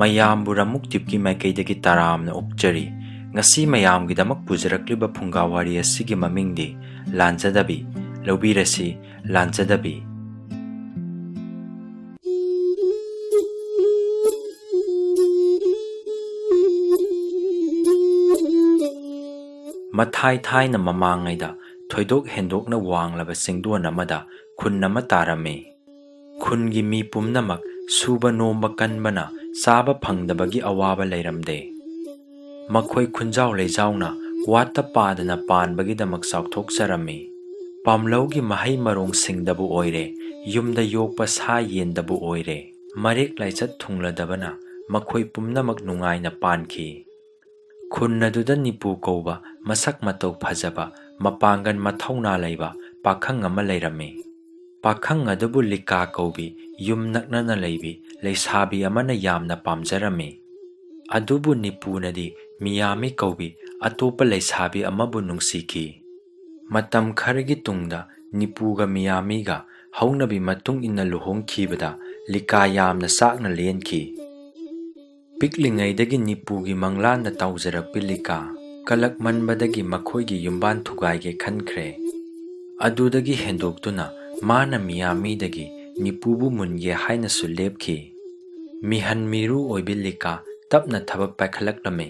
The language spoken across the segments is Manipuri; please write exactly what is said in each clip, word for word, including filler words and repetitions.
ꯃꯌꯥꯝꯕꯨ ꯔꯃꯨꯛ ꯇꯤꯞꯀꯤ ꯃꯥꯏꯀꯩꯗꯒꯤ ꯇꯔꯥꯝꯅ ꯑꯣꯛꯆꯔꯤ꯫ ꯉꯁꯤ ꯃꯌꯥꯝꯒꯤꯗꯃꯛ ꯄꯨꯖꯔꯛꯂꯤꯕ ꯐꯨꯡꯒꯥ ꯋꯥꯔꯤ ꯑꯁꯤꯒꯤ ꯃꯃꯤꯡꯗꯤ ꯂꯥꯟꯖꯗꯕꯤ꯫ ꯂꯧꯕꯤꯔꯁꯤ, ꯂꯥꯟꯖꯗꯕꯤ꯫ ꯃꯊꯥꯏ ꯊꯥꯏꯅ ꯃꯃꯥꯡꯉꯩꯗ ꯊꯣꯏꯗꯣꯛ ꯍꯦꯟꯗꯣꯛꯅ ꯋꯥꯡꯂꯕ ꯆꯤꯡꯗꯣꯟ ꯑꯃꯗ ꯈꯨꯟ ꯑꯃ ꯇꯥꯔꯝꯃꯤ꯫ ꯈꯨꯟꯒꯤ ꯃꯤ ꯄꯨꯝꯅꯃꯛ ꯁꯨꯕ ꯅꯣꯝꯕ ꯀꯟꯕꯅ ꯆꯥꯕ ꯐꯪꯗꯕꯒꯤ ꯑꯋꯥꯕ ꯂꯩꯔꯝꯗꯦ꯫ ꯃꯈꯣꯏ ꯈꯨꯟꯖꯥꯎ ꯂꯩꯖꯥꯎꯅ ꯋꯥꯠꯇ ꯄꯥꯗꯅ ꯄꯥꯟꯕꯒꯤꯗꯃꯛ ꯆꯥꯎꯊꯣꯛꯆꯔꯝꯃꯤ꯫ ꯄꯥꯝꯂꯧꯒꯤ ꯃꯍꯩ ꯃꯔꯣꯡꯁꯤꯡꯗꯕꯨ ꯑꯣꯏꯔꯦ, ꯌꯨꯝꯗ ꯌꯣꯛꯄ ꯁꯥ ꯌꯦꯟꯗꯕꯨ ꯑꯣꯏꯔꯦ, ꯃꯔꯦꯛ ꯂꯥꯏꯆꯠ ꯊꯨꯡꯂꯗꯕꯅ ꯃꯈꯣꯏ ꯄꯨꯝꯅꯃꯛ ꯅꯨꯡꯉꯥꯏꯅ ꯄꯥꯟꯈꯤ꯫ ꯈꯨꯟ ꯑꯗꯨꯗ ꯅꯤꯄꯨ ꯀꯧꯕ ꯃꯁꯛ ꯃꯇꯧ ꯐꯖꯕ, ꯃꯄꯥꯡꯒꯜ ꯃꯊꯧꯅꯥ ꯂꯩꯕ ꯄꯥꯈꯪ ꯑꯃ ꯂꯩꯔꯝꯃꯤ꯫ ꯄꯥꯈꯪ ꯑꯗꯨꯕꯨ ꯂꯤꯀꯥ ꯀꯧꯕꯤ, ꯌꯨꯝ ꯅꯛꯅꯅ ꯂꯩꯕꯤ ꯂꯩꯁꯥꯕꯤ ꯑꯃꯅ ꯌꯥꯝꯅ ꯄꯥꯝꯖꯔꯝꯃꯤ꯫ ꯑꯗꯨꯕꯨ ꯅꯤꯄꯨꯅꯗꯤ ꯃꯤꯌꯥꯃꯤ ꯀꯧꯕꯤ ꯑꯇꯣꯞꯄ ꯂꯩꯁꯥꯕꯤ ꯑꯃꯕꯨ ꯅꯨꯡꯁꯤꯈꯤ꯫ ꯃꯇꯝ ꯈꯔꯒꯤ ꯇꯨꯡꯗ ꯅꯤꯄꯨꯒ ꯃꯤꯌꯥꯃꯤꯒ ꯍꯧꯅꯕꯤ ꯃꯇꯨꯡ ꯏꯟꯅ ꯂꯨꯍꯣꯡꯈꯤꯕꯗ ꯂꯤꯀꯥ ꯌꯥꯝꯅ ꯆꯥꯛꯅ ꯂꯦꯟꯈꯤ꯫ ꯄꯤꯛꯂꯤꯉꯩꯗꯒꯤ ꯅꯤꯄꯨꯒꯤ ꯃꯪꯂꯥꯟꯗ ꯇꯧꯖꯔꯛꯄꯤ ꯂꯤꯀꯥ ꯀꯂꯛꯃꯟꯕꯗꯒꯤ ꯃꯈꯣꯏꯒꯤ ꯌꯨꯝꯕꯥꯟ ꯊꯨꯒꯥꯏꯒꯦ ꯈꯟꯈ꯭ꯔꯦ꯫ ꯑꯗꯨꯗꯒꯤ ꯍꯦꯟꯗꯣꯛꯇꯨꯅ ꯃꯥꯅ ꯃꯤꯌꯥꯃꯤꯗꯒꯤ ꯅꯤꯄꯨꯕꯨ ꯃꯨꯟꯒꯦ ꯍꯥꯏꯅꯁꯨ ꯂꯦꯞꯈꯤ꯫ ꯃꯤꯍꯟ ꯃꯤꯔꯨ ꯑꯣꯏꯕꯤ ꯂꯤꯀꯥ ꯇꯞꯅ ꯊꯕꯛ ꯄꯥꯏꯈꯠꯂꯛꯂꯝꯃꯤ꯫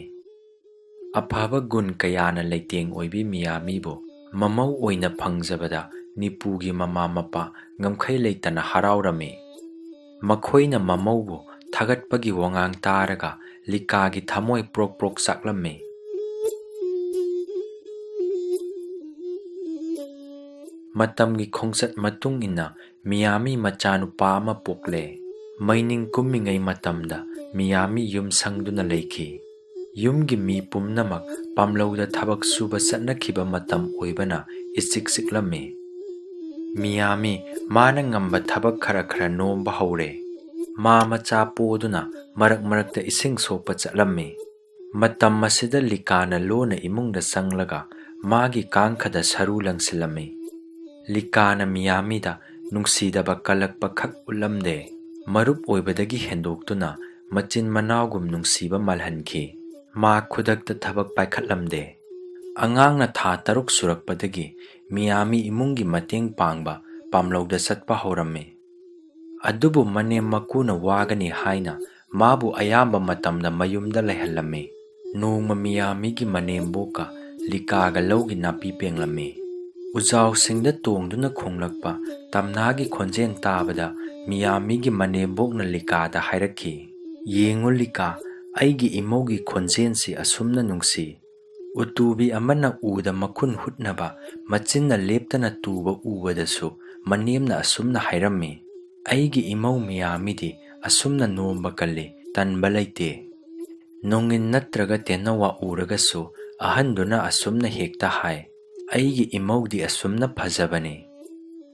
ꯑꯐꯕ ꯒꯨꯟ ꯀꯌꯥꯅ ꯂꯩꯇꯦꯡ ꯑꯣꯏꯕꯤ ꯃꯤꯌꯥꯃꯤꯕꯨ ꯃꯃꯧ ꯑꯣꯏꯅ ꯐꯪꯖꯕꯗ ꯅꯤꯄꯨꯒꯤ ꯃꯃꯥ ꯃꯄꯥ ꯉꯝꯈꯩ ꯂꯩꯇꯅ ꯍꯔꯥꯎꯔꯝꯃꯤ꯫ ꯃꯈꯣꯏꯅ ꯃꯃꯧꯕꯨ ꯊꯥꯒꯠꯄꯒꯤ ꯋꯥꯉꯥꯡ ꯇꯥꯔꯒ ꯂꯤꯀꯥꯒꯤ ꯊꯃꯣꯏ ꯄ꯭ꯔꯣꯛ ꯄ꯭ꯔꯣꯛ ꯆꯥꯛꯂꯝꯃꯤ꯫ ꯃꯇꯝꯒꯤ ꯈꯣꯡꯆꯠ ꯃꯇꯨꯡ ꯏꯟꯅ ꯃꯤꯌꯥꯃꯤ ꯃꯆꯥꯅꯨꯄꯥ ꯑꯃ ꯄꯣꯛꯂꯦ꯫ ꯃꯩꯅꯤꯡ ꯀꯨꯝꯃꯤꯉꯩ ꯃꯇꯝꯗ ꯃꯤꯌꯥꯃꯤ ꯌꯨꯝ ꯁꯪꯗꯨꯅ ꯂꯩꯈꯤ꯫ ꯌꯨꯝꯒꯤ ꯃꯤ ꯄꯨꯝꯅꯃꯛ ꯄꯥꯝꯂꯧꯗ ꯊꯕꯛ ꯁꯨꯕ ꯆꯠꯅꯈꯤꯕ ꯃꯇꯝ ꯑꯣꯏꯕꯅ ꯏꯆꯤꯛ ꯆꯤꯛꯂꯝꯃꯤ꯫ ꯃꯤꯌꯥꯃꯤ ꯃꯥꯅ ꯉꯝꯕ ꯊꯕꯛ ꯈꯔ ꯈꯔ ꯅꯣꯝꯕ ꯍꯧꯔꯦ꯫ ꯃꯥ ꯃꯆꯥ ꯄꯣꯗꯨꯅ ꯃꯔꯛ ꯃꯔꯛꯇ ꯏꯁꯤꯡ ꯁꯣꯛꯄ ꯆꯠꯂꯝꯃꯤ꯫ ꯃꯇꯝ ꯑꯁꯤꯗ ꯂꯤꯀꯥꯅ ꯂꯣꯟꯅ ꯏꯃꯨꯡꯗ ꯆꯪꯂꯒ ꯃꯥꯒꯤ ꯀꯥꯡꯈꯗ ꯁꯔꯨ ꯂꯪꯁꯤꯜꯂꯝꯃꯤ꯫ ꯂꯤꯀꯥꯅ ꯃꯤꯌꯥꯃꯤꯗ ꯅꯨꯡꯁꯤꯗꯕ ꯀꯜꯂꯛꯄ ꯈꯛ ꯎꯠꯂꯝꯗꯦ꯫ ꯃꯔꯨꯞ ꯑꯣꯏꯕꯗꯒꯤ ꯍꯦꯟꯗꯣꯛꯇꯨꯅ ꯃꯆꯤꯟ ꯃꯅꯥꯎꯒꯨꯝ ꯅꯨꯡꯁꯤꯕ ꯃꯥꯜꯍꯟꯈꯤ꯫ ꯃꯥ ꯈꯨꯗꯛꯇ ꯊꯕꯛ ꯄꯥꯏꯈꯠꯂꯝꯗꯦ꯫ ꯑꯉꯥꯡꯅ ꯊꯥ ꯇꯔꯨꯛ ꯁꯨꯔꯛꯄꯗꯒꯤ ꯃꯤꯌꯥꯃꯤ ꯏꯃꯨꯡꯒꯤ ꯃꯇꯦꯡ ꯄꯥꯡꯕ ꯄꯥꯝꯂꯧꯗ ꯆꯠꯄ ꯍꯧꯔꯝꯃꯤ꯫ ꯑꯗꯨꯕꯨ ꯃꯅꯦꯝ ꯃꯀꯨꯅ ꯋꯥꯒꯅꯤ ꯍꯥꯏꯅ ꯃꯥꯕꯨ ꯑꯌꯥꯝꯕ ꯃꯇꯝꯗ ꯃꯌꯨꯝꯗ ꯂꯩꯍꯜꯂꯝꯃꯤ꯫ ꯅꯣꯡꯃ ꯃꯤꯌꯥꯃꯤꯒꯤ ꯃꯅꯦꯝꯕꯣꯛꯀ ꯂꯤꯀꯥꯒ ꯂꯧꯒꯤ ꯅꯥꯄꯤ ꯄꯦꯡꯂꯝꯃꯤ꯫ ꯎꯖꯥꯎꯁꯤꯡꯗ ꯇꯣꯡꯗꯨꯅ ꯈꯣꯡꯂꯛꯄ ꯇꯝꯅꯥꯒꯤ ꯈꯣꯟꯖꯦꯜ ꯇꯥꯕꯗ ꯃꯤꯌꯥꯃꯤꯒꯤ ꯃꯅꯦꯝꯕꯣꯛꯅ ꯂꯤꯀꯥꯗ ꯍꯥꯏꯔꯛꯈꯤ, "ꯌꯦꯡꯉꯨ ꯂꯤꯀꯥ, ꯑꯩꯒꯤ ꯏꯃꯧꯒꯤ ꯈꯣꯟꯖꯦꯜꯁꯤ ꯑꯁꯨꯝꯅ ꯅꯨꯡꯁꯤ꯫" ꯎꯇꯨꯕꯤ ꯑꯃꯅ ꯎꯗ ꯃꯈꯨꯟ ꯍꯨꯠꯅꯕ ꯃꯆꯤꯟꯅ ꯂꯦꯞꯇꯅ ꯇꯨꯕ ꯎꯕꯗꯁꯨ ꯃꯅꯦꯝꯅ ꯑꯁꯨꯝꯅ ꯍꯥꯏꯔꯝꯃꯤ, "ꯑꯩꯒꯤ ꯏꯃꯧ ꯃꯤꯌꯥꯃꯤꯗꯤ ꯑꯁꯨꯝꯅ ꯅꯣꯝꯕ ꯀꯜꯂꯤ, ꯇꯟꯕ ꯂꯩꯇꯦ꯫ ꯅꯣꯡꯏꯟ ꯅꯠꯇ꯭ꯔꯒ ꯇꯦꯟꯅꯋꯥ ꯎꯔꯒꯁꯨ ꯑꯍꯟꯗꯨꯅ ꯑꯁꯨꯝꯅ ꯍꯦꯛꯇ ꯍꯥꯏ, 'ꯑꯩꯒꯤ ꯏꯃꯧꯗꯤ ꯑꯁꯨꯝꯅ ꯐꯖꯕꯅꯤ.'"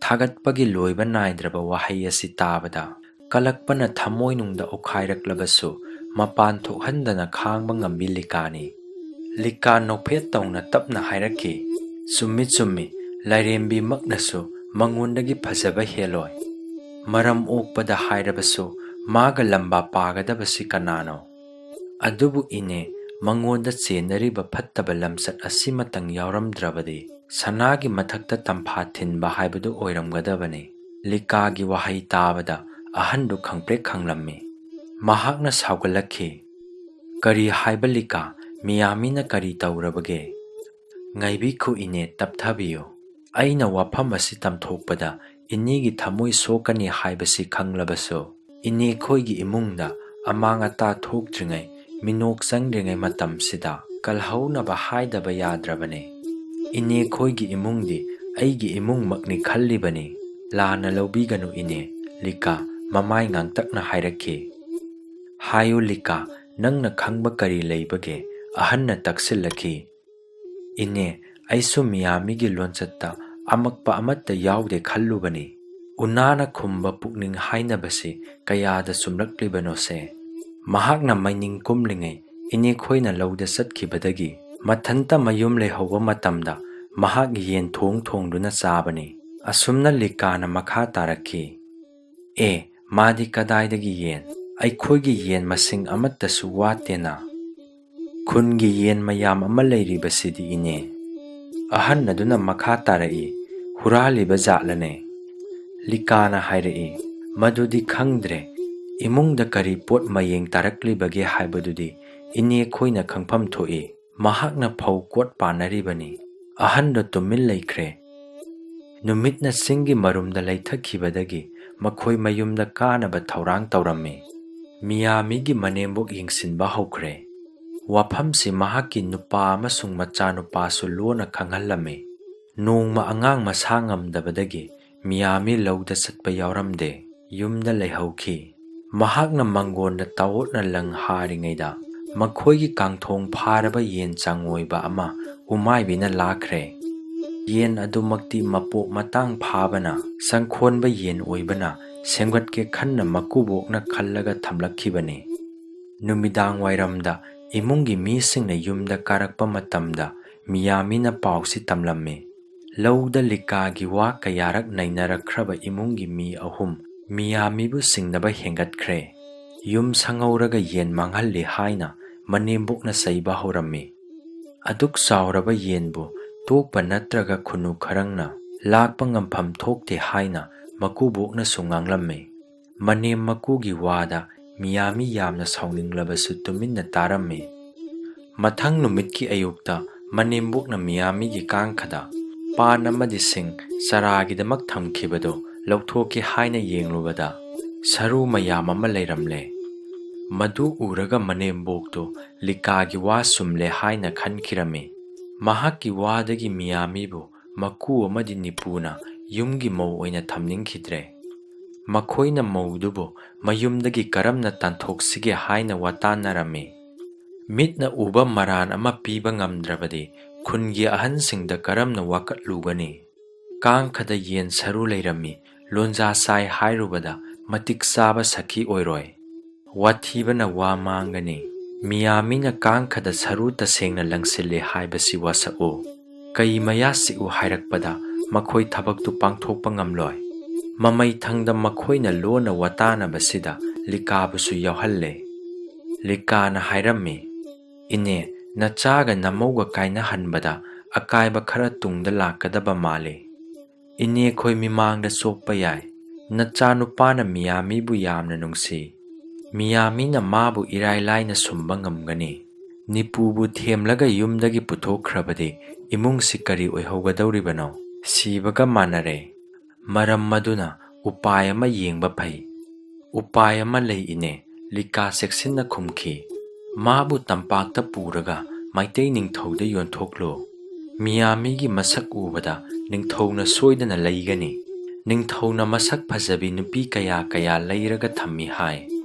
ꯊꯥꯒꯠꯄꯒꯤ ꯂꯣꯏꯕ ꯅꯥꯏꯗ꯭ꯔꯕ ꯋꯥꯍꯩ ꯑꯁꯤ ꯇꯥꯕꯗ ꯀꯂꯛꯄꯅ ꯊꯃꯣꯏꯅꯨꯡꯗ ꯑꯣꯈꯥꯏꯔꯛꯂꯕꯁꯨ ꯃꯄꯥꯟ ꯊꯣꯛꯍꯟꯗꯅ ꯈꯥꯡꯕ ꯉꯝꯕꯤ ꯂꯤꯀꯥꯅꯤ꯫ ꯂꯤꯀꯥ ꯅꯣꯛꯐꯦꯠ ꯇꯧꯅ ꯇꯞꯅ ꯍꯥꯏꯔꯛꯈꯤ, "ꯆꯨꯝꯃꯤ, ꯆꯨꯝꯃꯤ, ꯂꯥꯏꯔꯦꯝꯕꯤꯃꯛꯅꯁꯨ ꯃꯉꯣꯟꯗꯒꯤ ꯐꯖꯕ ꯍꯦꯜꯂꯣꯏ꯫ ꯃꯔꯝ ꯑꯣꯛꯄꯗ ꯍꯥꯏꯔꯕꯁꯨ ꯃꯥꯒ ꯂꯝꯕꯥ ꯄꯥꯒꯗꯕꯁꯤ ꯀꯅꯥꯅꯣ? ꯑꯗꯨꯕꯨ ꯏꯅꯦ, ꯃꯉꯣꯟꯗ ꯆꯦꯟꯅꯔꯤꯕ ꯐꯠꯇꯕ ꯂꯝꯆꯠ ꯑꯁꯤꯃꯇꯪ ꯌꯥꯎꯔꯝꯗ꯭ꯔꯕꯗꯤ ꯁꯅꯥꯒꯤ ꯃꯊꯛꯇ ꯇꯝꯐꯥ ꯊꯤꯟꯕ ꯍꯥꯏꯕꯗꯨ ꯑꯣꯏꯔꯝꯒꯗꯕꯅꯤ꯫" ꯂꯤꯀꯥꯒꯤ ꯋꯥꯍꯩ ꯇꯥꯕꯗ ꯑꯍꯟꯗꯨ ꯈꯪꯄ꯭ꯔꯦꯛ ꯈꯪꯂꯝꯃꯤ꯫ ꯃꯍꯥꯛꯅ ꯁꯥꯎꯒꯠꯂꯛꯈꯤ, "ꯀꯔꯤ ꯍꯥꯏꯕ ꯂꯤꯀꯥ? ꯃꯤꯌꯥꯃꯤꯅ ꯀꯔꯤ ꯇꯧꯔꯕꯒꯦ?" "ꯉꯥꯏꯕꯤꯈꯣ ꯏꯅꯦ, ꯇꯞꯊꯕꯤꯌꯨ꯫ ꯑꯩꯅ ꯋꯥꯐꯝ ꯑꯁꯤ ꯇꯝꯊꯣꯛꯄꯗ ꯏꯅꯦꯒꯤ ꯊꯃꯣꯏ ꯁꯣꯛꯀꯅꯤ ꯍꯥꯏꯕꯁꯤ ꯈꯪꯂꯕꯁꯨ, ꯏꯅꯦꯈꯣꯏꯒꯤ ꯏꯃꯨꯡꯗ ꯑꯃꯥꯡ ꯑꯇꯥ ꯊꯣꯛꯇ꯭ꯔꯤꯉꯩ, ꯃꯤꯅꯣꯛ ꯆꯪꯗ꯭ꯔꯤꯉꯩ ꯃꯇꯝꯁꯤꯗ ꯀꯜꯍꯧꯅꯕ ꯍꯥꯏꯗꯕ ꯌꯥꯗ꯭ꯔꯕꯅꯤ꯫ ꯏꯅꯦꯈꯣꯏꯒꯤ ꯏꯃꯨꯡꯗꯤ ꯑꯩꯒꯤ ꯏꯃꯨꯡꯃꯛꯅꯤ ꯈꯜꯂꯤꯕꯅꯤ꯫ ꯂꯥꯟꯅ ꯂꯧꯕꯤꯒꯅꯨ ꯏꯅꯦ," ꯂꯤꯀꯥ ꯃꯃꯥꯏ ꯉꯥꯡꯇꯛꯅ ꯍꯥꯏꯔꯛꯈꯤ꯫ "ꯍꯥꯏꯌꯨ ꯂꯤꯀꯥ, ꯅꯪꯅ ꯈꯪꯕ ꯀꯔꯤ ꯂꯩꯕꯒꯦ?" ꯑꯍꯟꯅ ꯇꯛꯁꯤꯜꯂꯛꯈꯤ꯫ "ꯏꯅꯦ, ꯑꯩꯁꯨ ꯃꯤꯌꯥꯃꯤꯒꯤ ꯂꯣꯟꯆꯠꯇ ꯑꯃꯛꯄ ꯑꯃꯠꯇ ꯌꯥꯎꯗꯦ ꯈꯜꯂꯨꯕꯅꯤ꯫ ꯎꯅꯥꯅ ꯈꯨꯝꯕ ꯄꯨꯛꯅꯤꯡ ꯍꯥꯏꯅꯕꯁꯤ ꯀꯌꯥꯗ ꯆꯨꯝꯂꯛꯂꯤꯕꯅꯣꯁꯦ꯫ ꯃꯍꯥꯛꯅ ꯃꯩꯅꯤꯡ ꯀꯨꯝꯂꯤꯉꯩ ꯏꯅꯦꯈꯣꯏꯅ ꯂꯧꯗ ꯆꯠꯈꯤꯕꯗꯒꯤ ꯃꯊꯟꯇ ꯃꯌꯨꯝ ꯂꯩꯍꯧꯕ ꯃꯇꯝꯗ ꯃꯍꯥꯛ ꯌꯦꯟ ꯊꯣꯡ ꯊꯣꯡꯗꯨꯅ ꯆꯥꯕꯅꯤ꯫" ꯑꯁꯨꯝꯅ ꯂꯤꯀꯥꯅ ꯃꯈꯥ ꯇꯥꯔꯛꯈꯤ, "ꯑꯦ, ꯃꯥꯗꯤ ꯀꯗꯥꯏꯗꯒꯤ ꯌꯦꯟ? ꯑꯩꯈꯣꯏꯒꯤ ꯌꯦꯟ ꯃꯁꯤꯡ ꯑꯃꯠꯇꯁꯨ ꯋꯥꯠꯇꯦꯅ꯫ ꯈꯨꯟꯒꯤ ꯌꯦꯟ ꯃꯌꯥꯝ ꯑꯃ ꯂꯩꯔꯤꯕꯁꯤꯗꯤ, ꯏꯅꯦ?" ꯑꯍꯟ ꯑꯗꯨꯅ ꯃꯈꯥ ꯇꯥꯔꯛꯏ, "ꯍꯨꯔꯥꯜꯂꯤꯕ ꯖꯥꯠꯂꯅꯦ?" ꯂꯤꯀꯥꯅ ꯍꯥꯏꯔꯛꯏ, "ꯃꯗꯨꯗꯤ ꯈꯪꯗ꯭ꯔꯦ꯫ ꯏꯃꯨꯡꯗ ꯀꯔꯤ ꯄꯣꯠ ꯃꯌꯦꯡ ꯇꯥꯔꯛꯂꯤꯕꯒꯦ ꯍꯥꯏꯕꯗꯨꯗꯤ ꯏꯅꯦ ꯈꯣꯏꯅ ꯈꯪꯐꯝ ꯊꯣꯛꯏ꯫" ꯃꯍꯥꯛꯅ ꯐꯧ ꯀꯣꯠ ꯄꯥꯅꯔꯤꯕꯅꯤ꯫ ꯑꯍꯟꯗꯣ ꯇꯨꯃꯤꯟ ꯂꯩꯈ꯭ꯔꯦ꯫ ꯅꯨꯃꯤꯠꯅ ꯆꯤꯡꯒꯤ ꯃꯔꯨꯝꯗ ꯂꯩꯊꯈꯤꯕꯗꯒꯤ ꯃꯈꯣꯏ ꯃꯌꯨꯝꯗ ꯀꯥꯅꯕ ꯊꯧꯔꯥꯡ ꯇꯧꯔꯝꯃꯤ꯫ ꯃꯤꯌꯥꯃꯤꯒꯤ ꯃꯅꯦꯝꯕꯣꯛ ꯌꯦꯡꯁꯤꯟꯕ ꯍꯧꯈ꯭ꯔꯦ꯫ ꯋꯥꯐꯝꯁꯤ ꯃꯍꯥꯛꯀꯤ ꯅꯨꯄꯥ ꯑꯃꯁꯨꯡ ꯃꯆꯥꯅꯨꯄꯥꯁꯨ ꯂꯣꯟꯅ ꯈꯪꯍꯜꯂꯝꯃꯤ꯫ ꯅꯣꯡꯃ ꯑꯉꯥꯡ ꯃꯁꯥ ꯉꯝꯗꯕꯗꯒꯤ ꯃꯤꯌꯥꯃꯤ ꯂꯧꯗ ꯆꯠꯄ ꯌꯥꯎꯔꯝꯗꯦ꯫ ꯌꯨꯝꯗ ꯂꯩꯍꯧꯈꯤ꯫ ꯃꯍꯥꯛꯅ ꯃꯪꯒꯣꯟꯗ ꯇꯥꯑꯣꯠꯅ ꯂꯪ ꯍꯥꯔꯤꯉꯩꯗ ꯃꯈꯣꯏꯒꯤ ꯀꯥꯡꯊꯣꯡ ꯐꯥꯔꯕ ꯌꯦꯟ ꯆꯪꯉꯣꯏꯕ ꯑꯃ ꯎꯃꯥꯏꯕꯤꯅ ꯂꯥꯛꯈ꯭ꯔꯦ꯫ ꯌꯦꯟ ꯑꯗꯨꯃꯛꯇꯤ ꯃꯄꯣꯛ ꯃꯇꯥꯡ ꯐꯥꯕꯅ, ꯆꯪꯈꯣꯟꯕ ꯌꯦꯟ ꯑꯣꯏꯕꯅ ꯁꯦꯝꯒꯠꯀꯦ ꯈꯟꯅ ꯃꯀꯨꯕꯣꯛꯅ ꯈꯜꯂꯒ ꯊꯝꯂꯛꯈꯤꯕꯅꯤ꯫ ꯅꯨꯃꯤꯗꯥꯡ ꯋꯥꯏꯔꯝꯗ ꯏꯃꯨꯡꯒꯤ ꯃꯤꯁꯤꯡꯅ ꯌꯨꯝꯗ ꯀꯥꯔꯛꯄ ꯃꯇꯝꯗ ꯃꯤꯌꯥꯃꯤꯅ ꯄꯥꯎꯁꯤ ꯇꯝꯂꯝꯃꯤ꯫ ꯂꯧꯗ ꯂꯤꯀꯥꯒꯤ ꯋꯥ ꯀꯌꯥꯔꯛ ꯅꯩꯅꯔꯛꯈ꯭ꯔꯕ ꯏꯃꯨꯡꯒꯤ ꯃꯤ ꯑꯍꯨꯝ ꯃꯤꯌꯥꯃꯤꯕꯨ ꯆꯤꯡꯅꯕ ꯍꯦꯟꯒꯠꯈ꯭ꯔꯦ꯫ ꯌꯨꯝ ꯁꯪꯍꯧꯔꯒ ꯌꯦꯟ ꯃꯥꯡꯍꯜꯂꯤ ꯍꯥꯏꯅ ꯃꯅꯦꯝꯕꯣꯛꯅ ꯆꯩꯕ ꯍꯧꯔꯝꯃꯤ꯫ ꯑꯗꯨꯛ ꯆꯥꯎꯔꯕ ꯌꯦꯟꯕꯨ ꯇꯣꯛꯄ ꯅꯠꯇ꯭ꯔꯒ ꯈꯨꯅꯨ ꯈꯔꯪꯅ ꯂꯥꯛꯄ ꯉꯝꯐꯝ ꯊꯣꯛꯇꯦ ꯍꯥꯏꯅ ꯃꯀꯨꯕꯣꯛꯅꯁꯨ ꯉꯥꯡꯂꯝꯃꯤ꯫ ꯃꯅꯦꯝ ꯃꯀꯨꯒꯤ ꯋꯥꯗ ꯃꯤꯌꯥꯃꯤ ꯌꯥꯝꯅ ꯁꯥꯎꯅꯤꯡꯂꯕꯁꯨ ꯇꯨꯃꯤꯟꯅ ꯇꯥꯔꯝꯃꯤ꯫ ꯃꯊꯪ ꯅꯨꯃꯤꯠꯀꯤ ꯑꯌꯨꯛꯇ ꯃꯅꯦꯝꯕꯣꯛꯅ ꯃꯤꯌꯥꯃꯤꯒꯤ ꯀꯥꯡꯈꯗ ꯄꯥꯟ ꯑꯃꯗꯤ ꯁꯤꯡ ꯆꯔꯥꯒꯤꯗꯃꯛ ꯊꯝꯈꯤꯕꯗꯨ ꯂꯧꯊꯣꯛꯀꯦ ꯍꯥꯏꯅ ꯌꯦꯡꯂꯨꯕꯗ ꯁꯔꯨ ꯃꯌꯥꯝ ꯑꯃ ꯂꯩꯔꯝꯂꯦ꯫ ꯃꯗꯨ ꯎꯔꯒ ꯃꯅꯦꯝꯕꯣꯛꯇꯨ ꯂꯤꯀꯥꯒꯤ ꯋꯥ ꯆꯨꯝꯂꯦ ꯍꯥꯏꯅ ꯈꯟꯈꯤꯔꯝꯃꯤ꯫ ꯃꯍꯥꯛꯀꯤ ꯋꯥꯗꯒꯤ ꯃꯤꯌꯥꯃꯤꯕꯨ ꯃꯀꯨ ꯑꯃꯗꯤ ꯅꯤꯄꯨꯅ ꯌꯨꯝꯒꯤ ꯃꯧ ꯑꯣꯏꯅ ꯊꯝꯅꯤꯡꯈꯤꯗ꯭ꯔꯦ꯫ ꯃꯈꯣꯏꯅ ꯃꯧꯗꯨꯕꯨ ꯃꯌꯨꯝꯗꯒꯤ ꯀꯔꯝꯅ ꯇꯥꯟꯊꯣꯛꯁꯤꯒꯦ ꯍꯥꯏꯅ ꯋꯥꯇꯥꯟꯅꯔꯝꯃꯤ꯫ ꯃꯤꯠꯅ ꯎꯕ ꯃꯔꯥꯟ ꯑꯃ ꯄꯤꯕ ꯉꯝꯗ꯭ꯔꯕꯗꯤ ꯈꯨꯟꯒꯤ ꯑꯍꯟꯁꯤꯡꯗ ꯀꯔꯝꯅ ꯋꯥꯀꯠꯂꯨꯒꯅꯤ? ꯀꯥꯡꯈꯗ ꯌꯦꯟ ꯁꯔꯨ ꯂꯩꯔꯝꯃꯤ, ꯂꯣꯟꯖꯥ ꯆꯥꯏ ꯍꯥꯏꯔꯨꯕꯗ ꯃꯇꯤꯛ ꯆꯥꯕ ꯁꯛꯈꯤ ꯑꯣꯏꯔꯣꯏ꯫ ꯋꯥꯊꯤꯕꯅ ꯋꯥ ꯃꯥꯡꯒꯅꯤ꯫ ꯃꯤꯌꯥꯃꯤꯅ ꯀꯥꯡꯈꯗ ꯁꯔꯨ ꯇꯁꯦꯡꯅ ꯂꯪꯁꯤꯜꯂꯦ ꯍꯥꯏꯕꯁꯤ ꯋꯥꯁꯛꯎ꯫ ꯀꯩ ꯃꯌꯥ ꯆꯤꯛꯎ ꯍꯥꯏꯔꯛꯄꯗ ꯃꯈꯣꯏ ꯊꯕꯛꯇꯨ ꯄꯥꯡꯊꯣꯛꯄ ꯉꯝꯂꯣꯏ꯫ ꯃꯃꯩꯊꯪꯗ ꯃꯈꯣꯏꯅ ꯂꯣꯟꯅ ꯋꯥꯇꯥꯅꯕꯁꯤꯗ ꯂꯤꯀꯥꯕꯨꯁꯨ ꯌꯥꯎꯍꯜꯂꯦ꯫ ꯂꯤꯀꯥꯅ ꯍꯥꯏꯔꯝꯃꯤ, "ꯏꯅꯦ, ꯅꯆꯥꯒ ꯅꯃꯧꯒ ꯀꯥꯏꯅꯍꯟꯕꯗ ꯑꯀꯥꯏꯕ ꯈꯔ ꯇꯨꯡꯗ ꯂꯥꯛꯀꯗꯕ ꯃꯥꯜꯂꯤ꯫ ꯏꯅꯦꯈꯣꯏ ꯃꯤꯃꯥꯡꯗ ꯆꯣꯞꯄ ꯌꯥꯏ꯫ ꯅꯆꯥꯅꯨꯄꯥꯅ ꯃꯤꯌꯥꯃꯤꯕꯨ ꯌꯥꯝꯅ ꯅꯨꯡꯁꯤ꯫ ꯃꯤꯌꯥꯃꯤꯅ ꯃꯥꯕꯨ ꯏꯔꯥꯏ ꯂꯥꯏꯅ ꯁꯨꯝꯕ ꯉꯝꯒꯅꯤ꯫ ꯅꯤꯄꯨꯕꯨ ꯊꯦꯝꯂꯒ ꯌꯨꯝꯗꯒꯤ ꯄꯨꯊꯣꯛꯈ꯭ꯔꯕꯗꯤ ꯏꯃꯨꯡꯁꯤ ꯀꯔꯤ ꯑꯣꯏꯍꯧꯒꯗꯧꯔꯤꯕꯅꯣ? ꯁꯤꯕꯒ ꯃꯥꯟꯅꯔꯦ꯫ ꯃꯔꯝ ꯑꯗꯨꯅ ꯎꯄꯥꯏ ꯑꯃ ꯌꯦꯡꯕ ꯐꯩ꯫" "ꯎꯄꯥꯏ ꯑꯃ ꯂꯩ ꯏꯅꯦ," ꯂꯤꯀꯥ ꯆꯦꯛꯁꯤꯟꯅ ꯈꯨꯝꯈꯤ꯫ "ꯃꯥꯕꯨ ꯇꯝꯄꯥꯛꯇ ꯄꯨꯔꯒ ꯃꯩꯇꯩ ꯅꯤꯡꯊꯧꯗ ꯌꯣꯟꯊꯣꯛꯂꯣ꯫ ꯃꯤꯌꯥꯃꯤꯒꯤ ꯃꯁꯛ ꯎꯕꯗ ꯅꯤꯡꯊꯧꯅ ꯁꯣꯏꯗꯅ ꯂꯩꯒꯅꯤ꯫ ꯅꯤꯡꯊꯧꯅ ꯃꯁꯛ ꯐꯖꯕꯤ ꯅꯨꯄꯤ ꯀꯌꯥ ꯀꯌꯥ ꯂꯩꯔꯒ ꯊꯝꯃꯤ ꯍꯥꯏ꯫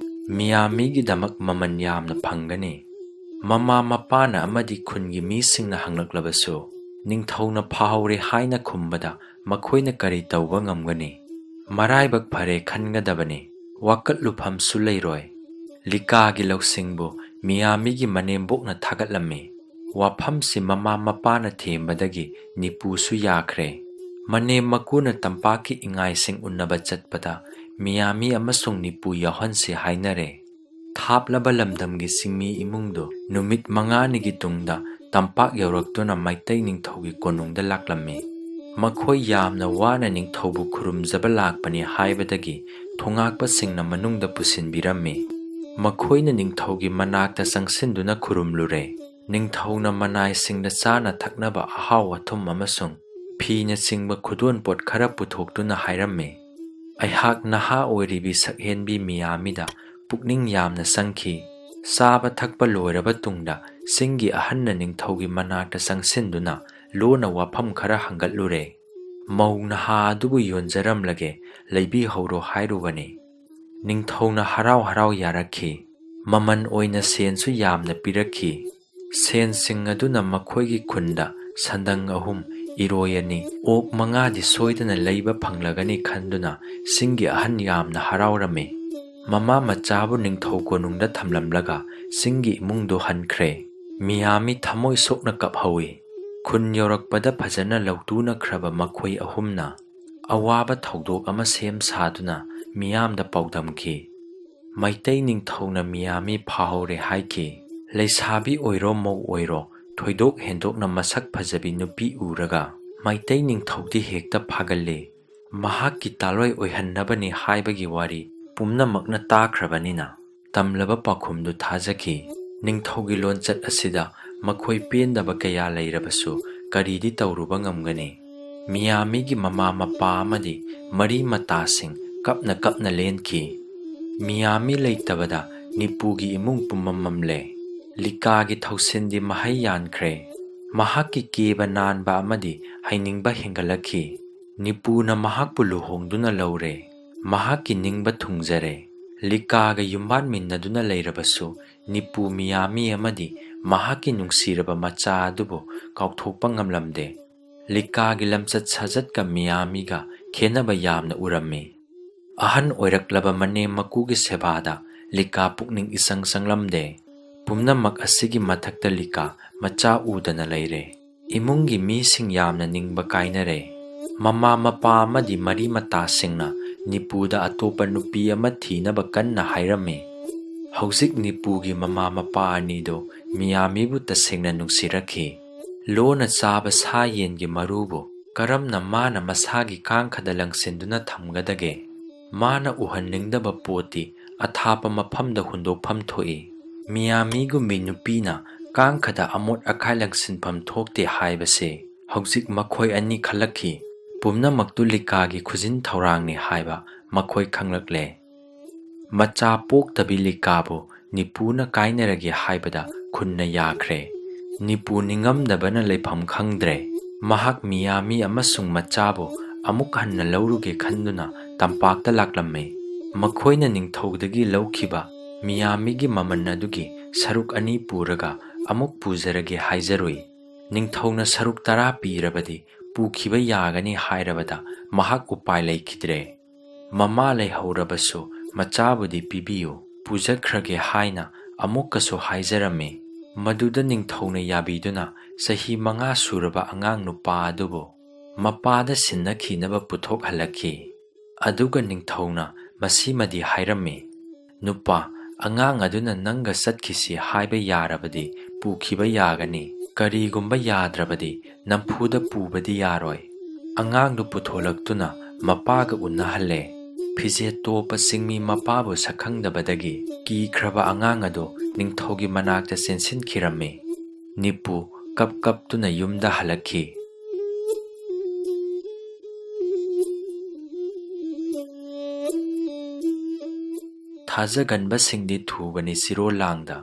ꯃꯤꯌꯥꯃꯤꯒꯤꯗꯃꯛ ꯃꯃꯜ ꯌꯥꯝꯅ ꯐꯪꯒꯅꯤ꯫ ꯃꯃꯥ ꯃꯄꯥꯅ ꯑꯃꯗꯤ ꯈꯨꯟꯒꯤ ꯃꯤꯁꯤꯡꯅ ꯍꯪꯂꯛꯂꯕꯁꯨ, ꯅꯤꯡꯊꯧꯅ ꯐꯥꯍꯧꯔꯦ ꯍꯥꯏꯅ ꯈꯨꯝꯕꯗ ꯃꯈꯣꯏꯅ ꯀꯔꯤ ꯇꯧꯕ ꯉꯝꯒꯅꯤ? ꯃꯔꯥꯏꯕꯛ ꯐꯔꯦ ꯈꯟꯒꯗꯕꯅꯤ꯫ ꯋꯥꯀꯠꯂꯨꯐꯝꯁꯨ ꯂꯩꯔꯣꯏ꯫" ꯂꯤꯀꯥꯒꯤ ꯂꯧꯁꯤꯡꯕꯨ ꯃꯤꯌꯥꯃꯤꯒꯤ ꯃꯅꯦꯝꯕꯣꯛꯅ ꯊꯥꯒꯠꯂꯝꯃꯤ꯫ ꯋꯥꯐꯝꯁꯤ ꯃꯃꯥ ꯃꯄꯥꯅ ꯊꯦꯝꯕꯗꯒꯤ ꯅꯤꯄꯨꯁꯨ ꯌꯥꯈ꯭ꯔꯦ꯫ ꯃꯅꯦꯝ ꯃꯀꯨꯅ ꯇꯝꯄꯥꯛꯀꯤ ꯏꯉꯥꯏꯁꯤꯡ ꯎꯅꯕ ꯆꯠꯄꯗ ꯃꯤꯌꯥꯃꯤ ꯑꯃꯁꯨꯡ ꯅꯤꯄꯨ ꯌꯥꯎꯍꯟꯁꯤ ꯍꯥꯏꯅꯔꯦ꯫ ꯊꯥꯞꯂꯕ ꯂꯝꯗꯝꯒꯤ ꯆꯤꯡꯃꯤ ꯏꯃꯨꯡꯗꯨ ꯅꯨꯃꯤꯠ ꯃꯉꯥꯅꯤꯒꯤ ꯇꯨꯡꯗ ꯇꯝꯄꯥꯛ ꯌꯧꯔꯛꯇꯨꯅ ꯃꯩꯇꯩ ꯅꯤꯡꯊꯧꯒꯤ ꯀꯣꯅꯨꯡꯗ ꯂꯥꯛꯂꯝꯃꯤ꯫ ꯃꯈꯣꯏ ꯌꯥꯝꯅ ꯋꯥꯅ ꯅꯤꯡꯊꯧꯕꯨ ꯈꯨꯔꯨꯝꯖꯕ ꯂꯥꯛꯄꯅꯤ ꯍꯥꯏꯕꯗꯒꯤ ꯊꯣꯉꯥꯛꯄꯁꯤꯡꯅ ꯃꯅꯨꯡꯗ ꯄꯨꯁꯤꯟꯕꯤꯔꯝꯃꯤ꯫ ꯃꯈꯣꯏꯅ ꯅꯤꯡꯊꯧꯒꯤ ꯃꯅꯥꯛꯇ ꯆꯪꯁꯤꯟꯗꯨꯅ ꯈꯨꯔꯨꯝꯂꯨꯔꯦ꯫ ꯅꯤꯡꯊꯧꯅ ꯃꯅꯥꯏꯁꯤꯡꯗ ꯆꯥꯅ ꯊꯛꯅꯕ ꯑꯍꯥꯎ ꯑꯊꯨꯝ ꯑꯃꯁꯨꯡ ꯐꯤꯅꯆꯤꯡꯕ ꯈꯨꯗꯣꯜꯄꯣꯠ ꯈꯔ ꯄꯨꯊꯣꯛꯇꯨꯅ ꯍꯥꯏꯔꯝꯃꯤ, "ꯑꯩꯍꯥꯛ ꯅꯍꯥ ꯑꯣꯏꯔꯤꯕꯤ ꯁꯛꯍꯦꯟꯕꯤ ꯃꯤꯌꯥꯃꯤꯗ ꯄꯨꯛꯅꯤꯡ ꯌꯥꯝꯅ ꯆꯪꯈꯤ꯫ ꯆꯥꯕ ꯊꯛꯄ ꯂꯣꯏꯔꯕ ꯇꯨꯡꯗ ꯆꯤꯡꯒꯤ ꯑꯍꯟꯅ ꯅꯤꯡꯊꯧꯒꯤ ꯃꯅꯥꯛꯇ ꯆꯪꯁꯤꯟꯗꯨꯅ ꯂꯣꯟꯅ ꯋꯥꯐꯝ ꯈꯔ ꯍꯪꯒꯠꯂꯨꯔꯦ꯫ ꯃꯧ ꯅꯍꯥ ꯑꯗꯨꯕꯨ ꯌꯣꯟꯖꯔꯝꯂꯒꯦ, ꯂꯩꯕꯤꯍꯧꯔꯣ ꯍꯥꯏꯔꯨꯕꯅꯤ꯫ ꯅꯤꯡꯊꯧꯅ ꯍꯔꯥꯎ ꯍꯔꯥꯎ ꯌꯥꯔꯛꯈꯤ꯫ ꯃꯃꯜ ꯑꯣꯏꯅ ꯁꯦꯟꯁꯨ ꯌꯥꯝꯅ ꯄꯤꯔꯛꯈꯤ꯫ ꯁꯦꯟꯁꯤꯡ ꯑꯗꯨꯅ ꯃꯈꯣꯏꯒꯤ ꯈꯨꯟꯗ ꯁꯟꯗꯪ ꯑꯍꯨꯝ, ꯏꯔꯣꯏ ꯑꯅꯤ, ꯑꯣꯛ ꯃꯉꯥꯗꯤ ꯁꯣꯏꯗꯅ ꯂꯩꯕ ꯐꯪꯂꯒꯅꯤ" ꯈꯟꯗꯨꯅ ꯆꯤꯡꯒꯤ ꯑꯍꯟ ꯌꯥꯝꯅ ꯍꯔꯥꯎꯔꯝꯃꯤ꯫ ꯃꯃꯥ ꯃꯆꯥꯕꯨ ꯅꯤꯡꯊꯧ ꯀꯣꯅꯨꯡꯗ ꯊꯝꯂꯝꯂꯒ ꯆꯤꯡꯒꯤ ꯏꯃꯨꯡꯗꯨ ꯍꯟꯈ꯭ꯔꯦ꯫ ꯃꯤꯌꯥꯃꯤ ꯊꯃꯣꯏ ꯁꯣꯛꯅ ꯀꯞꯍꯧꯏ꯫ ꯈꯨꯟ ꯌꯧꯔꯛꯄꯗ ꯐꯖꯅ ꯂꯧꯇꯨꯅꯈ꯭ꯔꯕ ꯃꯈꯣꯏ ꯑꯍꯨꯝꯅ ꯑꯋꯥꯕ ꯊꯧꯗꯣꯛ ꯑꯃ ꯁꯦꯝ ꯁꯥꯗꯨꯅ ꯃꯤꯌꯥꯝꯗ ꯄꯥꯎꯗꯝꯈꯤ꯫ ꯃꯩꯇꯩ ꯅꯤꯡꯊꯧꯅ ꯃꯤꯌꯥꯃꯤ ꯐꯥꯍꯧꯔꯦ ꯍꯥꯏꯈꯤ꯫ ꯂꯩꯁꯥꯕꯤ ꯑꯣꯏꯔꯣ ꯃꯧ ꯑꯣꯏꯔꯣ, ꯊꯣꯏꯗꯣꯛ ꯍꯦꯟꯗꯣꯛꯅ ꯃꯁꯛ ꯐꯖꯕꯤ ꯅꯨꯄꯤ ꯎꯔꯒ ꯃꯩꯇꯩ ꯅꯤꯡꯊꯧꯗꯤ ꯍꯦꯛꯇ ꯐꯥꯒꯜꯂꯤ꯫ ꯃꯍꯥꯛꯀꯤ ꯇꯥꯂꯣꯏ ꯑꯣꯏꯍꯟꯅꯕꯅꯤ ꯍꯥꯏꯕꯒꯤ ꯋꯥꯔꯤ ꯄꯨꯝꯅꯃꯛꯅ ꯇꯥꯈ꯭ꯔꯕꯅꯤꯅ ꯇꯝꯂꯕ ꯄꯥꯎꯈꯨꯝꯗꯨ ꯊꯥꯖꯈꯤ꯫ ꯅꯤꯡꯊꯧꯒꯤ ꯂꯣꯟꯆꯠ ꯑꯁꯤꯗ ꯃꯈꯣꯏ ꯄꯦꯟꯗꯕ ꯀꯌꯥ ꯂꯩꯔꯕꯁꯨ ꯀꯔꯤꯗꯤ ꯇꯧꯔꯨꯕ ꯉꯝꯒꯅꯤ? ꯃꯤꯌꯥꯃꯤꯒꯤ ꯃꯃꯥ ꯃꯄꯥ ꯑꯃꯗꯤ ꯃꯔꯤ ꯃꯇꯥꯁꯤꯡ ꯀꯞꯅ ꯀꯞꯅ ꯂꯦꯟꯈꯤ꯫ ꯃꯤꯌꯥꯃꯤ ꯂꯩꯇꯕꯗ ꯅꯤꯄꯨꯒꯤ ꯏꯃꯨꯡ ꯄꯨꯝꯃꯝ ꯃꯝꯂꯦ꯫ ꯂꯤꯀꯥꯒꯤ ꯊꯧꯁꯤꯟꯗꯤ ꯃꯍꯩ ꯌꯥꯟꯈ꯭ꯔꯦ꯫ ꯃꯍꯥꯛꯀꯤ ꯀꯦꯕ ꯅꯥꯟꯕ ꯑꯃꯗꯤ ꯍꯩꯅꯤꯡꯕ ꯍꯦꯟꯒꯠꯂꯛꯈꯤ꯫ ꯅꯤꯄꯨꯅ ꯃꯍꯥꯛꯄꯨ ꯂꯨꯍꯣꯡꯗꯨꯅ ꯂꯧꯔꯦ꯫ ꯃꯍꯥꯛꯀꯤ ꯅꯤꯡꯕ ꯊꯨꯡꯖꯔꯦ꯫ ꯂꯤꯀꯥꯒ ꯌꯨꯝꯕꯥꯟꯃꯤꯟꯅꯗꯨꯅ ꯂꯩꯔꯕꯁꯨ ꯅꯤꯄꯨ ꯃꯤꯌꯥꯃꯤ ꯑꯃꯗꯤ ꯃꯍꯥꯛꯀꯤ ꯅꯨꯡꯁꯤꯔꯕ ꯃꯆꯥ ꯑꯗꯨꯕꯨ ꯀꯥꯎꯊꯣꯛꯄ ꯉꯝꯂꯝꯗꯦ꯫ ꯂꯤꯀꯥꯒꯤ ꯂꯝꯆꯠ ꯁꯥꯖꯠꯀ ꯃꯤꯌꯥꯃꯤꯒ ꯈꯦꯟꯅꯕ ꯌꯥꯝꯅ ꯎꯔꯝꯃꯤ꯫ ꯑꯍꯟ ꯑꯣꯏꯔꯛꯂꯕ ꯃꯅꯦꯝ ꯃꯀꯨꯒꯤ ꯁꯦꯕꯥꯗ ꯂꯤꯀꯥ ꯄꯨꯛꯅꯤꯡ ꯏꯆꯪ ꯆꯪꯂꯝꯗꯦ꯫ ꯄꯨꯝꯅꯃꯛ ꯑꯁꯤꯒꯤ ꯃꯊꯛꯇ ꯂꯤꯀꯥ ꯃꯆꯥ ꯎꯗꯅ ꯂꯩꯔꯦ꯫ ꯏꯃꯨꯡꯒꯤ ꯃꯤꯁꯤꯡ ꯌꯥꯝꯅ ꯅꯤꯡꯕ ꯀꯥꯏꯅꯔꯦ꯫ ꯃꯃꯥ ꯃꯄꯥ ꯑꯃꯗꯤ ꯃꯔꯤ ꯃꯇꯥꯁꯤꯡꯅ ꯅꯤꯄꯨꯗ ꯑꯇꯣꯞꯄ ꯅꯨꯄꯤ ꯑꯃ ꯊꯤꯅꯕ ꯀꯟꯅ ꯍꯥꯏꯔꯝꯃꯤ꯫ ꯍꯧꯖꯤꯛ ꯅꯤꯄꯨꯒꯤ ꯃꯃꯥ ꯃꯄꯥ ꯑꯅꯤꯗꯨ ꯃꯤꯌꯥꯃꯤꯕꯨ ꯇꯁꯦꯡꯅ ꯅꯨꯡꯁꯤꯔꯛꯈꯤ꯫ ꯂꯣꯅ ꯆꯥꯕ ꯁꯥ ꯌꯦꯟꯒꯤ ꯃꯔꯨꯕꯨ ꯀꯔꯝꯅ ꯃꯥꯅ ꯃꯁꯥꯒꯤ ꯀꯥꯡꯈꯗ ꯂꯪꯁꯤꯟꯗꯨꯅ ꯊꯝꯒꯗꯒꯦ? ꯃꯥꯅ ꯎꯍꯟꯅꯤꯡꯗꯕ ꯄꯣꯠꯇꯤ ꯑꯊꯥꯞꯄ ꯃꯐꯝꯗ ꯍꯨꯟꯗꯣꯛꯐꯝ ꯊꯣꯛꯏ꯫ ꯃꯤꯌꯥꯃꯤꯒꯨꯝꯕꯤ ꯅꯨꯄꯤꯅ ꯀꯥꯡꯈꯗ ꯑꯃꯣꯠ ꯑꯀꯥꯏ ꯂꯪꯁꯤꯟꯐꯝ ꯊꯣꯛꯇꯦ ꯍꯥꯏꯕꯁꯦ ꯍꯧꯖꯤꯛ ꯃꯈꯣꯏ ꯑꯅꯤ ꯈꯜꯂꯛꯈꯤ꯫ ꯄꯨꯝꯅꯃꯛꯇꯨ ꯂꯤꯀꯥꯒꯤ ꯈꯨꯖꯤꯟ ꯊꯧꯔꯥꯡꯅꯤ ꯍꯥꯏꯕ ꯃꯈꯣꯏ ꯈꯪꯂꯛꯂꯦ꯫ ꯃꯆꯥ ꯄꯣꯛꯇꯕꯤ ꯂꯤꯀꯥꯕꯨ ꯅꯤꯄꯨꯅ ꯀꯥꯏꯅꯔꯒꯦ ꯍꯥꯏꯕꯗ ꯈꯨꯟꯅ ꯌꯥꯈ꯭ꯔꯦ꯫ ꯅꯤꯄꯨ ꯅꯤꯡꯉꯝꯗꯕꯅ ꯂꯩꯐꯝ ꯈꯪꯗ꯭ꯔꯦ꯫ ꯃꯍꯥꯛ ꯃꯤꯌꯥꯃꯤ ꯑꯃꯁꯨꯡ ꯃꯆꯥꯕꯨ ꯑꯃꯨꯛ ꯍꯟꯅ ꯂꯧꯔꯨꯒꯦ ꯈꯟꯗꯨꯅ ꯇꯝꯄꯥꯛꯇ ꯂꯥꯛꯂꯝꯃꯤ꯫ ꯃꯈꯣꯏꯅ ꯅꯤꯡꯊꯧꯗꯒꯤ ꯂꯧꯈꯤꯕ ꯃꯤꯌꯥꯃꯤꯒꯤ ꯃꯃꯜ ꯑꯗꯨꯒꯤ ꯁꯔꯨꯛ ꯑꯅꯤ ꯄꯨꯔꯒ ꯑꯃꯨꯛ ꯄꯨꯖꯔꯒꯦ ꯍꯥꯏꯖꯔꯨꯏ꯫ ꯅꯤꯡꯊꯧꯅ ꯁꯔꯨꯛ ꯇꯔꯥ ꯄꯤꯔꯕꯗꯤ ꯄꯨꯈꯤꯕ ꯌꯥꯒꯅꯤ ꯍꯥꯏꯔꯕꯗ ꯃꯍꯥꯛ ꯎꯄꯥꯏ ꯂꯩꯈꯤꯗ꯭ꯔꯦ꯫ ꯃꯃꯥ ꯂꯩꯍꯧꯔꯕꯁꯨ ꯃꯆꯥꯕꯨꯗꯤ ꯄꯤꯕꯤꯌꯨ, ꯄꯨꯖꯈ꯭ꯔꯒꯦ ꯍꯥꯏꯅ ꯑꯃꯨꯛꯀꯁꯨ ꯍꯥꯏꯖꯔꯝꯃꯤ꯫ ꯃꯗꯨꯗ ꯅꯤꯡꯊꯧꯅ ꯌꯥꯕꯤꯗꯨꯅ ꯆꯍꯤ ꯃꯉꯥ ꯁꯨꯔꯕ ꯑꯉꯥꯡ ꯅꯨꯄꯥ ꯑꯗꯨꯕꯨ ꯃꯄꯥꯗ ꯁꯤꯟꯅꯈꯤꯅꯕ ꯄꯨꯊꯣꯛꯍꯜꯂꯛꯈꯤ꯫ ꯑꯗꯨꯒ ꯅꯤꯡꯊꯧꯅ ꯃꯁꯤꯃꯗꯤ ꯍꯥꯏꯔꯝꯃꯤ, "ꯅꯨꯄꯥ, ꯑꯉꯥꯡ ꯑꯗꯨꯅ ꯅꯪꯒ ꯆꯠꯈꯤꯁꯤ ꯍꯥꯏꯕ ꯌꯥꯔꯕꯗꯤ ꯄꯨꯈꯤꯕ ꯌꯥꯒꯅꯤ꯫ ꯀꯔꯤꯒꯨꯝꯕ ꯌꯥꯗ꯭ꯔꯕꯗꯤ ꯅꯝꯐꯨꯗ ꯄꯨꯕꯗꯤ ꯌꯥꯔꯣꯏ꯫" ꯑꯉꯥꯡꯗꯨ ꯄꯨꯊꯣꯂꯛꯇꯨꯅ ꯃꯄꯥꯒ ꯎꯅꯍꯜꯂꯦ꯫ ꯐꯤꯖꯦꯠ ꯇꯣꯞꯄ ꯆꯤꯡꯃꯤ ꯃꯄꯥꯕꯨ ꯁꯛꯈꯪꯗꯕꯗꯒꯤ ꯀꯤꯈ꯭ꯔꯕ ꯑꯉꯥꯡ ꯑꯗꯨ ꯅꯤꯡꯊꯧꯒꯤ ꯃꯅꯥꯛꯇ ꯆꯦꯟꯁꯤꯟꯈꯤꯔꯝꯃꯤ꯫ ꯅꯤꯄꯨ ꯀꯞ ꯀꯞꯇꯨꯅ ꯌꯨꯝꯗ ꯍꯜꯂꯛꯈꯤ꯫ ꯊꯥꯖꯒꯟꯕꯁꯤꯡꯗꯤ ꯊꯨꯒꯅꯤ ꯆꯤꯔꯣ ꯂꯥꯡꯗ,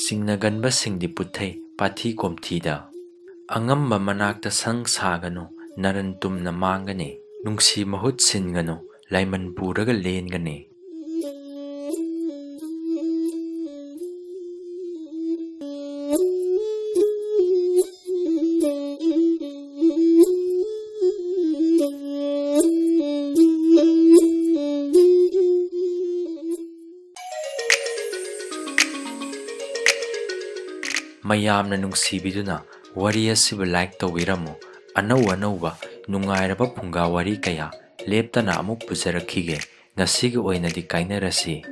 ꯁꯤꯡꯅꯒꯟꯕꯁꯤꯡꯗꯤ ꯄꯨꯊꯩ ꯄꯥꯊꯤ ꯀꯣꯝꯊꯤꯗ꯫ ꯑꯉꯝꯕ ꯃꯅꯥꯛꯇ ꯁꯪ ꯁꯥꯒꯅꯨ, ꯅꯔꯟ ꯇꯨꯝꯅ ꯃꯥꯡꯒꯅꯤ꯫ ꯅꯨꯡꯁꯤ ꯃꯍꯨꯠ ꯁꯤꯟꯒꯅꯨ, ꯂꯥꯏꯃꯟ ꯄꯨꯔꯒ ꯂꯦꯟꯒꯅꯤ꯫ ꯃꯌꯥꯝꯅ ꯅꯨꯡꯁꯤꯕꯤꯗꯨꯅ ꯋꯥꯔꯤ ꯑꯁꯤꯕꯨ like ꯇꯧꯕꯤꯔꯝꯃꯨ꯫ ꯑꯅꯧ ꯑꯅꯧꯕ ꯅꯨꯡꯉꯥꯏꯔꯕ ꯐꯨꯡꯒꯥ ꯋꯥꯔꯤ ꯀꯌꯥ ꯂꯦꯞꯇꯅ ꯑꯃꯨꯛ ꯄꯨꯖꯔꯛꯈꯤꯒꯦ꯫ ꯉꯁꯤꯒꯤ ꯑꯣꯏꯅꯗꯤ ꯀꯥꯏꯅꯔꯁꯤ꯫